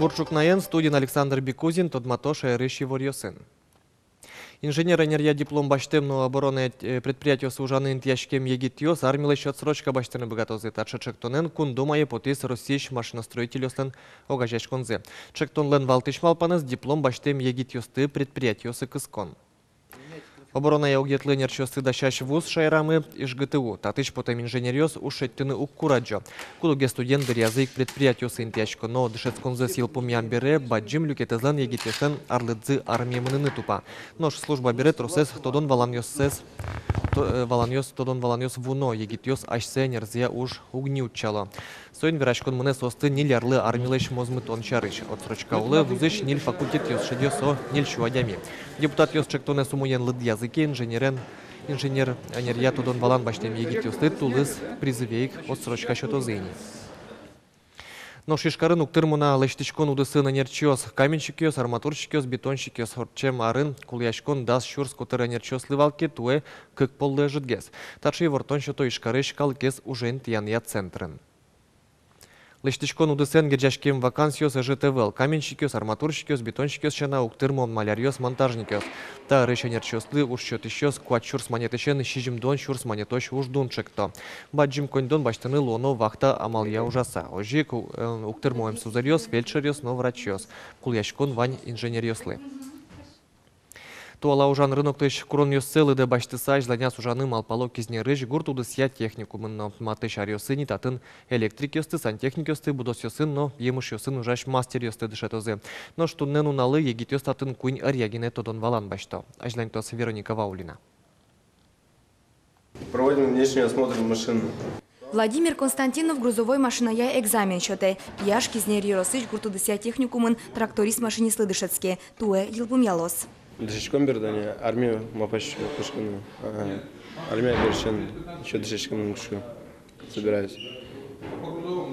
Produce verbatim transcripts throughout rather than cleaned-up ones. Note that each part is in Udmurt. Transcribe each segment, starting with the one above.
Ур ӵукнаен. Студиын Александр Бекузин. Тодмато шаерысь иворъёсын. Инженер ӧнеръя диплом басьтэм но оборонной, э, предприятиосы ужаны интыяськем егитъёс армилэсь отсрочка басьтыны быгатозы. Таӵе ӵектонэн Кун Думае потӥз Россиысь машиностроительёслэн огазеяськонзы. Ӵектонлэн валтӥсь малпанэз — диплом басьтэм егитъёсты предприятиосы кыскон. Оборонной огъетлы ӧнерчиосты дасясь вуз шаерамы ИжГТУ. Татысь потэм инженеръёс уж шедьтыны уг курадӟо. Куд-огез студент дыръязы ик предприятиосы интыясько, но дышетсконзэс йылпумъям бере бадӟым люкетэзлэн егитъёслэн арлыдзы армие мыныны тупа. Нош служба бере тросэз тодон-валанъёссэс, то-, э, валанъёс, тодон-валанъёс вуоно, егитъёс асьсэ ӧнерзыя уж уг ни утчало. Соин вераськон мынэ соосты ньыль арлы армилэсь мозмытон сярысь. Отсрочка улэ вузысь ньыль факультетъёс шедё со ньыль сю адями. Депутатъёс ӵектонэз умоен лыдъязы ке, инженерен, инженер ӧнеръя тодон-валан басьтэм егитъёсты тулыс призыве ик отсрочка сётозы ини. Нош Ижкарын уг тырмо на лэсьтӥськон удысын ӧнерчиос. Каменщикъёс, арматурщикъёс, бетонщикъёс. Ортчем арын кулэяськон дас сюрс котыр ӧнерчиослы вал ке, туэ кык поллы ӧжытгес. Таӵе ивортон сёто Ижкарысь калыкез ужен тӥянъя центрын. Лэсьтӥськон удысэн герӟаськем вакансиос ӧжыт ӧвӧл. Каменщикъёс, арматурщикъёс, бетонщикъёс сяна уг тырмо маляръёс, монтажникъёс. Та ӧрысь ӧнерчиослы уж сётӥсьёс куать сюрс манетысен сизьымдон сюрс манетозь уждун ӵекто. Бадӟым коньдон басьтыны луоно вахта амалъя ужаса. Озьы ик у-, э, уг тырмо эмсузэръёс, фельдшеръёс но врачъёс. Кулэяськон вань инженеръёслы. Туала ужан рыноклэсь куронъёссэ лыдэ басьтыса, азьланяз ужаны малпало Кизнерысь гурт удысъя техникумын но. Матысь аръёсы ни татын электрикъёсты, сантехникъёсты, будосъёсын но емышъёсын ужась мастеръёсты дышетозы. Нош туннэ нуналлы егитъёс татын куинь ӧръя гинэ тодон-валан басьто. Азьланьтоз Вероника Ваулина. Проводим внешний осмотр машины. Владимир Константинов грузовой машиная экзамен сётэ. Пияш Кизнер ёросысь гурт удысъя техникумын тракторист-машинистлы дышетске. Туэ йылпумъялоз. Дышетскон бере тани армие малпасько кошкыны. Ага. Армия бере ещё дышетскыны кошко. Собираюсь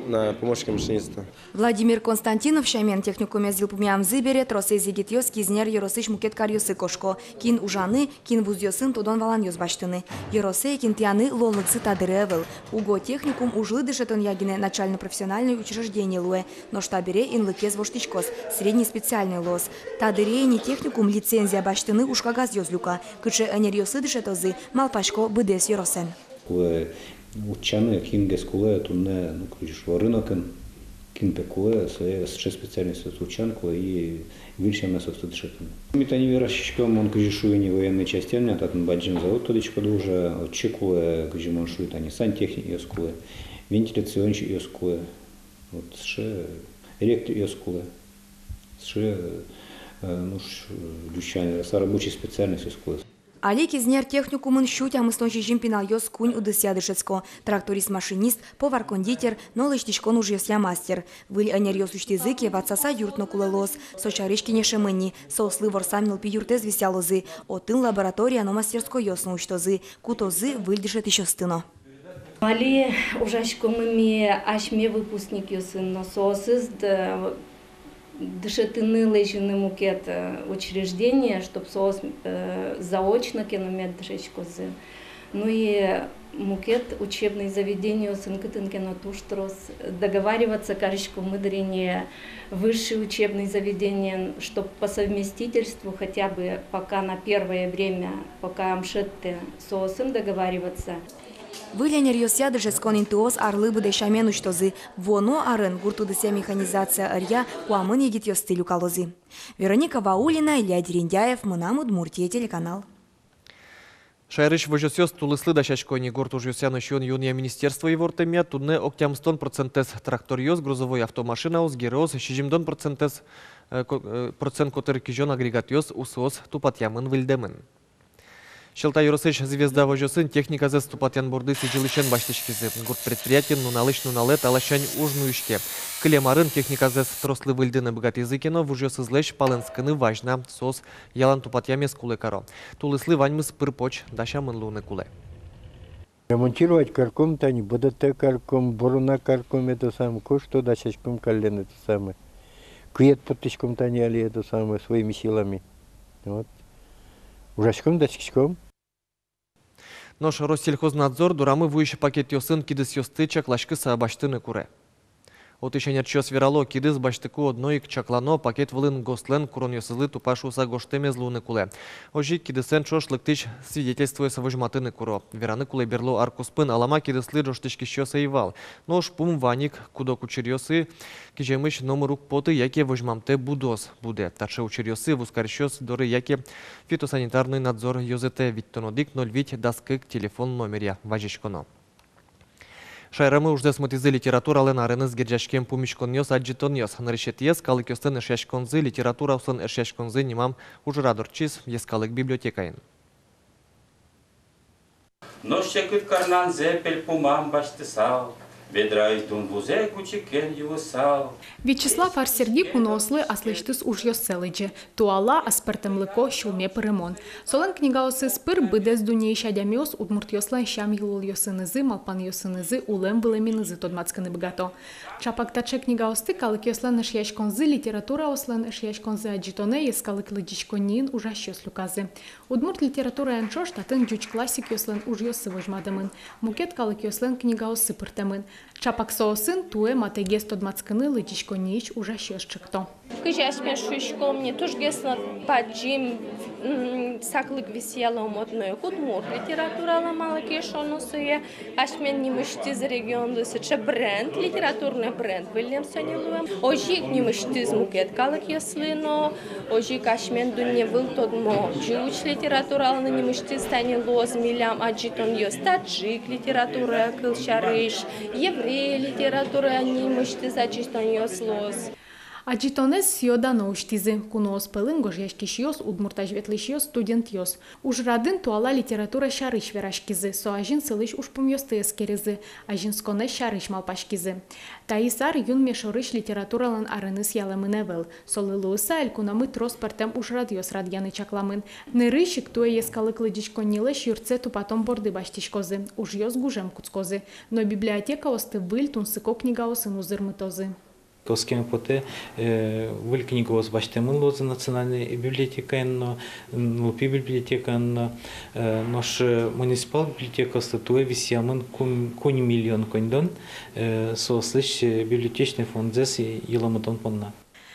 на помощника машиниста. Владимир Константинов сямен, техникумез йылпумъямзы бере тросэз егитъёс Кизнер ёросысь мукет каръёсы кошко. Кин ужаны, кин вузъёсын тодон-валанъёс басьтыны. Ёросэ ик интыяны луонлыксы та дыре ӧвӧл. Уго техникум ужлы дышетонъя гинэ начально-профессиональной учреждение луэ. Нош табере инлыкез воштӥськоз, средней специальной луоз. Та дыре ини техникум лицензия басьтыны ужкагазъёс люка. Кыӵе ӧнеръёслы дышетозы, малпасько быдэс ёросэн. Кулэ утчаны, кингес кулэ туннэ, ну, кызьы шуо, рынокын, кин пе кулэ, сое, сыӵе специальностьёсты утчан кулэ и выль сямен соосты дышетыны. Ми тани вераськиськом, мон кызьы шуи ни, военной частьын, татын бадӟым завод, тодӥськоды, уже отчы кулэ, кызьы мон шуи, тани сантехникъёс кулэ, вентиляционщикъёс кулэ, вот сыӵе электрикъёс кулэ, сыӵе, э, ну, ш-, ӟуч сямен вераса, рабочий специальностьёс кулэ. Али Кизнер техникумын сю тямыстон сизьым пиналъёс куинь удысъя дышетско: тракторист-машинист, повар-кондитер но лэсьтӥськон ужъёсъя мастер. Выль ӧнеръёс усьтӥзы ке, ватсаса юрт но кулэ луоз. Со сярысь кенешемын ни, соослы ворсам нылпи юртэз висъялозы. Отын лаборатория но мастерскойёс но усьтозы, кутозы выль дышетӥсьёсты но. Али ужаськомы ми асьме выпускникъёсын но, соосыз д-, дышетыны лэзьыны мукет, э, учреждение, чтоб соос, э, заочно ке но мед дышетскозы. Ну и мукет учебной заведениосын, кытын ке но туж трос, договариваться кариськомы дыр ини высший учебный заведениен, чтоб по совместительству хотя бы пока на первое время, пока ӧм шедьтэ, соосын договариваться. Выль ӧнеръёсъя дышетскон интыос арлы быдэ сямен усьтозы. Вуоно арын гурт удысъя механизация ӧръя куамын егитъёсты люкалозы. Вероника Ваулина, Илья Дерендяев, «Мынам Удмуртие» телеканал. Шаерысь возёсъёс тулыслы дасясько ни. Гурт ужъёсъя но сиён-юонъя министерство ивортэмъя, туннэ ог тямыстон процентэз тракторъёс, грузовой автомашинаос, гироос, сизьымдон процентэз, э, ко-, э, процент котыр кизён агрегатъёс, усыос тупатъямын, выльдэмын. Сьӧлта ёросысь «Звезда» возёсын техниказэс тупатъян борды сӥзьылысен басьтӥськизы. Гурт предприятиын нуналысь нуналэ та ласянь уж нуиське. Кылем арын техниказэс трослы выльдыны быгатӥзы ке но, вужъёсызлэсь палэнскыны вазь на, соос ялан тупатъямез кулэ каро. Тулыслы ваньмыз пыр-поч дасямын луыны кулэ. Ремонтировать карком тани, БДТ карком, борона карком, это самое, кое-что дасяськом каллен, это самое. Кыед поттӥськом тани али, это самое, своими силами. Вот. Ужаськом, дасяськом. Нош Россельхознадзор дорамы вуись пакетъёсын кидысъёсты чакласькыса басьтыны куре. Отысь ӧнерчиос верало, кидыс басьтыку одно ик чаклано, пакет вылын ГОСТлэн куронъёсызлы тупа шуыса гожтэмез луыны кулэ. Озьы ик кидысэн ӵош лыктӥсь свидетельствоез возьматыны куро. Вераны кулэ, берло ар куспын алама кидыслы ӝожтӥськисьёс ӧй вал. Но ужпум вань ик: куд-ог учыръёсы киземысь номыр уг поты яке возьмамтэ будоз будэ. Таӵе учыръёсы вузкарисьёс доры яке фитосанитарной надзор ёзэтэ витьтон одӥг ноль вить дас кык телефон номеръя вазиськоно. Шаерамы ужзэс мытӥзы литературалэн арыныз герӟаськем пумиськонъёс, адӟытонъёс. Нырысетӥез — калыкъёслэн эшъяськонзы, литератураослэн эшъяськонзы нимам ужрад ортчиз Йӧскалык библиотекаын. Нош секыт карнанзэ пельпумам басьтысал, ведраысь дун вузэ гучыкен юысал. Вячеслав Ар-Серги куноослы аслэсьтыз ужъёссэ лыдӟе. Туала, аспӧртэмлыко, сюлме пырымон. Солэн книгаосыз пыр быдэс дуннеысь адямиос удмуртъёслэн сям-йылолъёсынызы, малпанъёсынызы, улэм-вылэменызы тодматскыны быгато. Ӵапак таӵе книгаосты, калыкъёслэн эшъяськонзы, литератураослэн эшъяськонзы адӟытонэ Йӧскалык лыдӟиськонниын ужасьёс люказы. Удмурт литератураен ӵош татын ӟуч классикъёслэн ужъёссы возьматэмын, мукет калыкъёслэн книгаоссы пыртэмын. Ӵапак соосын туэ матэгес тодматскыны лыдӟиськонниысь ужасьёс ӵекто. Кызьы асьме шуиськом ни, тужгес но бадӟым, м, саклык висъялом одно ик удмурт литературалы, малы ке шуоно сое асьмен нимысьтыз регионлы сыӵе бренд, литературной бренд выллем со ни луэм. Озьы ик нимысьтыз мукет калыкъёслы но, озьы ик асьмен дунне выл тодмо ӟуч литературалы но нимысьтыз тани луоз милям адӟытонъёс, таджик литературая кылсярысь, еврей литературая нимысьтыз адӟытонъёс луоз. Адӟытонэз сӥё-дано усьтӥзы. Куноос пӧлын гожъяськисьёс, удмурт азьветлӥсьёс, студентъёс. Ужрадын туала литература сярысь вераськизы, со азьын сылӥсь ужпумъёсты эскеризы, азинсконэз сярысь малпаськизы. Таиз ар юнме шорысь литературалэн арыныз ялэмын ӧвӧл. Солы луыса элькунамы трос пӧртэм ужрадъёс радъяны чакламын. Нырысь ик туэ Йӧскалык лыдӟиськоннилэсь юртсэ тупатон борды басьтӥськозы, ужъёс гужем кутскозы. Но библиотекаосты выль, тунсыко книгаосын узырмытозы. Оскеме потэ, э, выль книгаос басьтэмын луозы национальной библиотекаын но, м, нылпи библиотекаын но, э, нош, э, муниципал библиотекаослы туэ висъямын куинь, куинь миллион коньдон, э, соослэсь, э, библиотечной фондзэс йыломытон понна.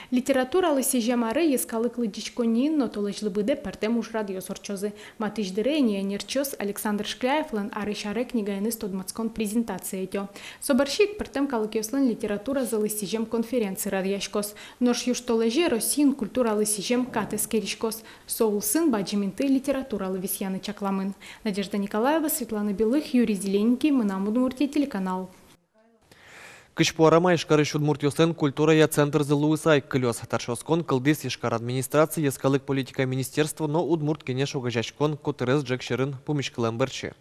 Литературалы сӥзем ары Йӧскалык лыдӟиськонниын но толэзьлы быдэ пӧртэм ужрадъёс ортчозы. Матысь дыре ини ӧнерчиос Александр Шкляевлэн арысь аре книгаеныз тодматскон презентация ӧтё. Со бӧрсьы ик пӧртэм калыкъёслэн литературазылы сӥзем конференци радъяськоз. Нош южтолэзе Россиын культуралы сӥзем кат эскериськоз. Со улсын бадӟым инты литературалы висъяны чакламын. Надежда Николаева, Светлана Белых, Юрий Зелененький, «Мынам Удмуртие» телеканал. Кызьпу арама Ижкарысь удмуртъёслэн культурая центрзы луыса ик кылёз. Таӵе оскон кылдӥз Ижкар администраци, Йӧскалык политикая министерство но Удмурт Кенеш огазеяськон котырес ӝӧк сьӧрын пумиськылэм бӧрсьы.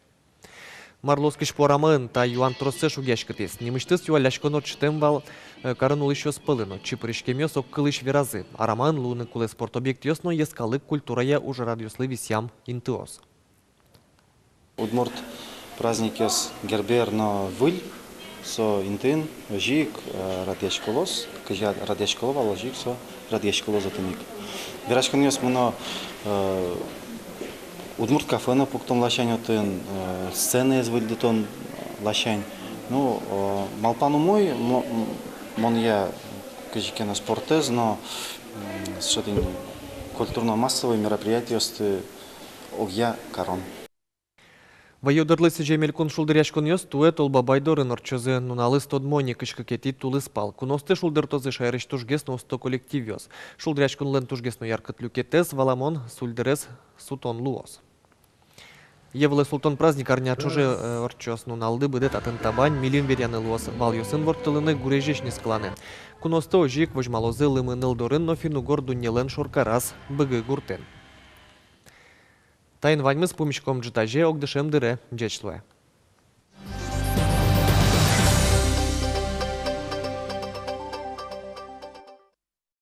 Мар луоз кызьпу арамаын, та юан троссэ шугъяськытӥз. Нимысьтыз юалляськон ортчытэм вал, э, карын улӥсьёс пӧлын. Отчы пыриськемъёс огкылысь веразы: арамаын луыны кулэ спортобъектъёс но Йӧскалык культурая ужрадъёслы висъям интыос. Удмурт праздникъёс Гербер но Выль, со интыын озьы ик, э, радъяськылоз, кызьы радъяськыло вал, озьы ик со радъяськылоз отын ик. Вераськонъёс мыно, э, удмурт кафе но пуктон ласянь отын, э, сценаез выльдытон ласянь. Ну, э, малпан умой, мо-, м-, монъя кызьы ке но спортэз но, м, сыӵе тӥни культурно-массовой мероприятиосты огъя карон. Вӧйдырлы сӥзем элькун шулдыръяськонъёс туэ Толбабай дорын ортчозы. Нуналыз тодмо ни, кызь кыкетӥ тулыспал. Куноосты шулдыртозы шаерысь тужгес но усто коллективъёс. Шулдыръяськонлэн тужгес но яркыт люкетэз, валамон, сульдырез сутон луоз. Йӧ вылэ султон праздник арня ӵоже, э, ортчоз. Нуналды быдэ татын табань, мильым веръяны луоз, валъёсын ворттылыны, гурезесь нискыланы. Куноосты озьы ик возьмалозы Лымыныл дорын но финн-угор дуннелэн шоркараз, Быгы гуртын. Таин ваньмыз. Пумиськом ӝытазе огдышем дыре. Ӟеч луэ.